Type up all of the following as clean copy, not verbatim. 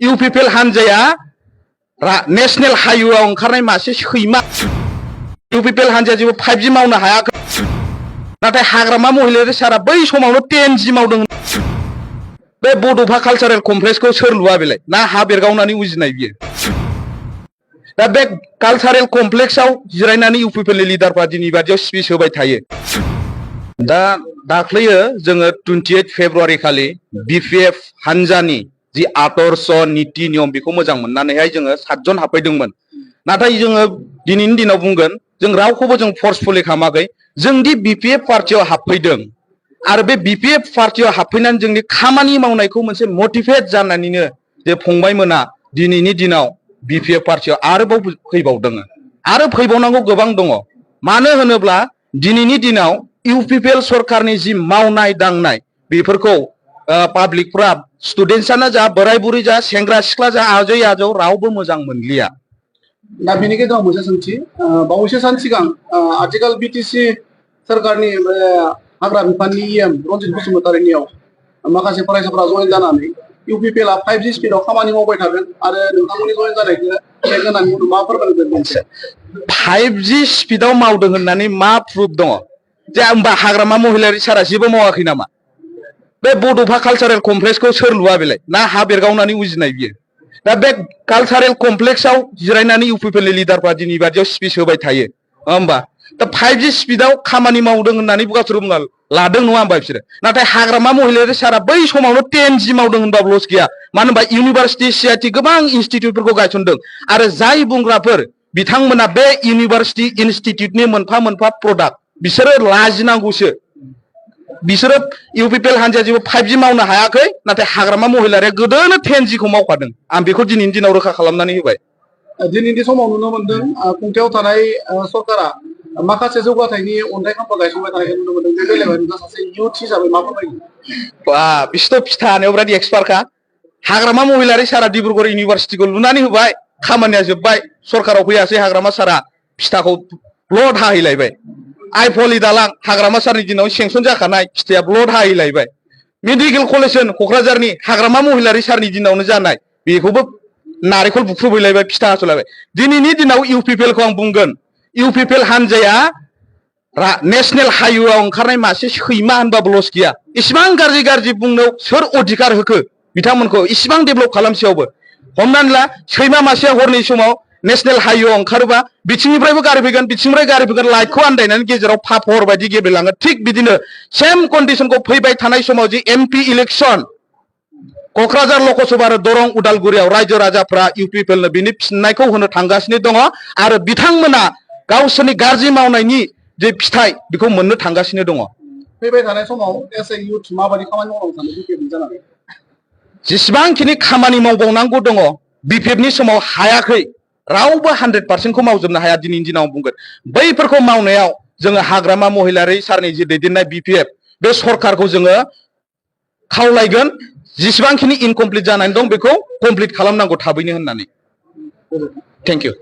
UPPL हानजाया national हाइवेआव ओंखारनाय मासे सैमा UPPL हानजाया जेबो 5G मावनो हायाखै नाथाय हाग्रामा महिलारि सारा बै समावनो 10G मावदों बे बड'फा कालचारेल कमप्लेक्सखौ सोर लुआ बेलाय ना हा बेरगावनानै उजिनाय बियो दा बे कालचारेल कमप्लेक्सआव जिरायनानै UPPL नि लिडारफ्रा दिनै बादियाव स्पिच होबाय थायो दा दाख्लैयो जोङो 28 फेब्रुवारि खालि BPF हानजानि जि आदर्श नीति नियम बेखौ मोजां मोननानैहाय जोङो 7 जन हाबफैदोंमोन नाथाय जोङो दिनैनि दिनाव बुंगोन जों रावखौबो जों फर्सफुलि खालामाखै जों दि BPF पार्टियाव हाबफैदों आरो बे BPF पार्टियाव हाबफैनानै जोंनि खामानि मावनायखौ मोनसे मोटिभेट जानानैनो जे फंबायमोना दिनैनि दिनाव BPF पार्टियाव आरोबाव फैबावदों आरो फैबावनांगौ गोबां दङ मानो होनोब्ला दिनैनि दिनाव UPPL सरकारनि जि मावनाय दांनाय बेफोरखौ पाब्लिकफ्रा स्टुडेन्टसानो जा बोराय बुरै जा सेंग्रा सिख्ला जा आजै आजौ रावबो मोजां मोनलिया दा बेनि गेजेराव मोनसे सोंथि बावैसो सान सिगां आथिखाल BTC सरकारनि हाग्रा बिफाननि रनजित बसुमतारिनियाव माखासे फरायसाफोरा जयेन जानानै UPPL 5G स्पिडआव खामानि मावबाय थागोन आरो नोंथांमोननि जयेन जानायखौ चेक होनानै मा फोरमायगोन मोनसे 5G स्पिडआव मावदों होननानै मा प्रुफ दङ जे होमबा हाग्रामा महिलारि सारा जेबो मावाखै नामा बे बड'फा कालचारेल कमप्लेक्सखौ सोर लुआ बेलाय ना हा बेरगावनानै उजिनाय बियो दा बे कालचारेल कमप्लेक्सआव जिरायनानै UPPL नि लिडारफ्रा दिनै बादियाव स्पिच होबाय थायो होमबा दा 5G स्पिडआव खामानि मावदों होननानै गावसोर बुङा लादों नङा होमबा बिसोरो नाथाय हाग्रामा महिलारि सारा बै समावनो 10G मावदों होनबाबो लस गैया मानो होनबा इउनिभार्सिटि CIT गोबां इनस्टिट्युटफोरखौ गायसनदों आरो जाय बुंग्राफोर बिथांमोना बे इउनिभार्सिटि इनस्टिट्युटनि मोनफा मोनफा प्रडाक्ट बिसोरो लाजिनांगौसो बिसोरो UPPL हानजाया जेबो 5G मावनो हायाखै नाथाय हाग्रामा महिलारिया गोदोनो 10G खौ मावखादों आं बेखौ दिनैनि दिनाव रोखा खालामनानै होबाय दिनैनि समाव नुनो मोनदों खुंथायाव थानाय सरकारा माखासे जौगाथायनि अन्थाइ खाम्फा गायसंबाय थानायखौ नुनो मोनदों बे बेलायाव नोंथाङा सासे इयुथ हिसाबै मा फोरमायगोन बिसोरथ' फिथा हानायाव बिराद एक्सपार्टखा हाग्रामा महिलारि सारा डिब्रुगड़ इउनिभार्सिटिखौ लुनानै होबाय खामानिया जोब्बाय सरकाराव फैयासै हाग्रामा सारा फिथाखौ ब्लड हाहैलायबाय आइफवालि दालां हाग्रामा सारनि दिनाव सेंसन जाखानाय फिथाया ब्लड हाहैलायबाय मेडिकेल कलेज क'क्राझारनि हाग्रामा महिलारि सारनि दिनावनो जानाय बेखौबो नारेंखल बुख्रुबहैलायबाय फिथा हास'लायबाय दिनैनि दिनाव UPPL खौ आं बुंगोन UPPL हानजाया नेशनेल हाइवेआव ओंखारनाय मासे सैमा होनबाबो लस गैया इसिबां गाज्रि गाज्रि बुंनो सोर अधिकार होखो बिथांमोनखौ इसिबां डेभेलप खालामसेयावबो हमनानै ला सैमा मासेया हरनि समाव नेशनेल हाइवेआव ओंखारोबा बिथिंनिफ्रायबो गारि फैगोन बिथिंनिफ्राय गारि फैगोन लाइटखौ आन्दायनानै गेजेराव फाफर बायदि गेब्लेलाङो थिग बिदिनो सेम कन्डिशनखौ फैबाय थानाय समाव जि MP इलेक्सन क'क्राझार लकसभा आरो दरं उदालगुरियाव रायजो राजाफ्रा UPPL नो बिनि फिननायखौ होनो थांगासिनो दङ आरो बिथांमोना गावसोरनि गाज्रि मावनायनि जे फिथाइ बेखौ मोननो थांगासिनो दङ फैबाय थानाय समाव एस ए इयुथ माबायदि खामानि मावनांगौ सानो BPF जानानै जेसेबांखिनि खामानि मावबावनांगौ दङ BPF नि समाव हायाखै रावबो 100% खौ मावजोबनो हाया दिनैनि दिनाव बुंगोन बैफोरखौ मावनायाव जोङो हाग्रामा महिलारि सारनि जि दैदेननाय BPF बे सरकारखौ जोङो खावलायगोन जेसेबांखिनि इनकमप्लिट जानानै दं बेखौ कमप्लिट खालामनांगौ थाबैनो होननानै थेंक इउ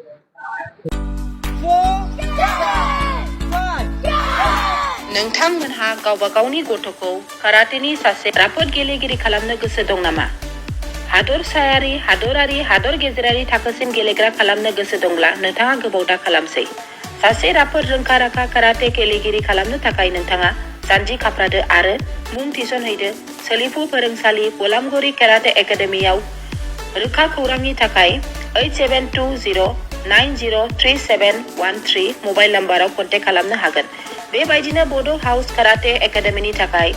नोंथांमोनहा गावबा गावनि गथ'खौ काराटेनि सासे राफोद गेलेगिरि खालामनो गोसो दं नामा? हादरसायारि, हादरारि, हादर गेजेरारि थाखोसिम गेलेग्रा खालामनो गोसो दंब्ला नोंथाङा गोबाव दा खालामसै। सासे राफोद रोंखा-राखा काराटे गेलेगिरि खालामनो थाखाय नोंथाङा जानजि खाफ्रादो आरो मुं थिसनहैदो सोलिफु फोरोंसालि बलामगुरि काराटे एकाडेमियाव। रोखा खौरांनि थाखाय 8720903713 मबाइल नाम्बाराव कन्टेक्ट खालामनो हागोन। बेबायदिनो बड' हाउस काराटे एकाडेमिनि थाखाय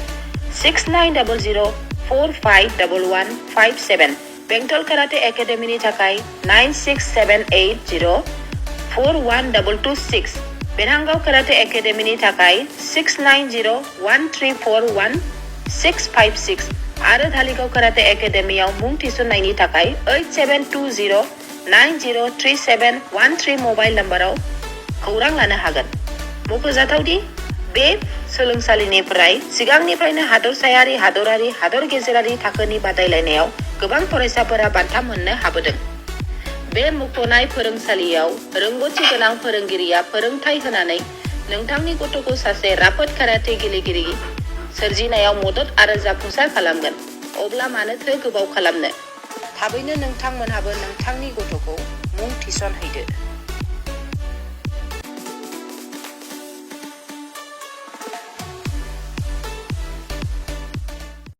6900451157, बेंटल काराटे एकाडेमिनि थाखाय 9678041226, बेरहांगाव काराटे एकाडेमिनि थाखाय 6901341656 आरो धालिगाव काराटे एकाडेमियाव मुं थिसननायनि थाखाय 8720903713 मबाइल नाम्बाराव खौरां लानो हागोन। मख'जाथावदि बे सोलोंसालिनिफ्राय सिगांनिफ्रायनो हादरसायारि, हादरारि, हादर गेजेरारि थाखोनि बादायलायनायाव गोबां फरायसाफोरा बान्था मोननो हाबोदों। बे मुंख'नाय फोरोंसालियाव रोंग'थि गोनां फोरोंगिरिया फोरोंथाय होनानै नोंथांनि गथ'खौ सासे राफोद काराटे गेलेगिरि सोरजिनायाव मदद आरो जाफुंसार खालामगोन। अब्ला मानोथो गोबाव खालामनो? थाबैनो नोंथांमोनहाबो नोंथांनि गथ'खौ मुं थिसनहैदो।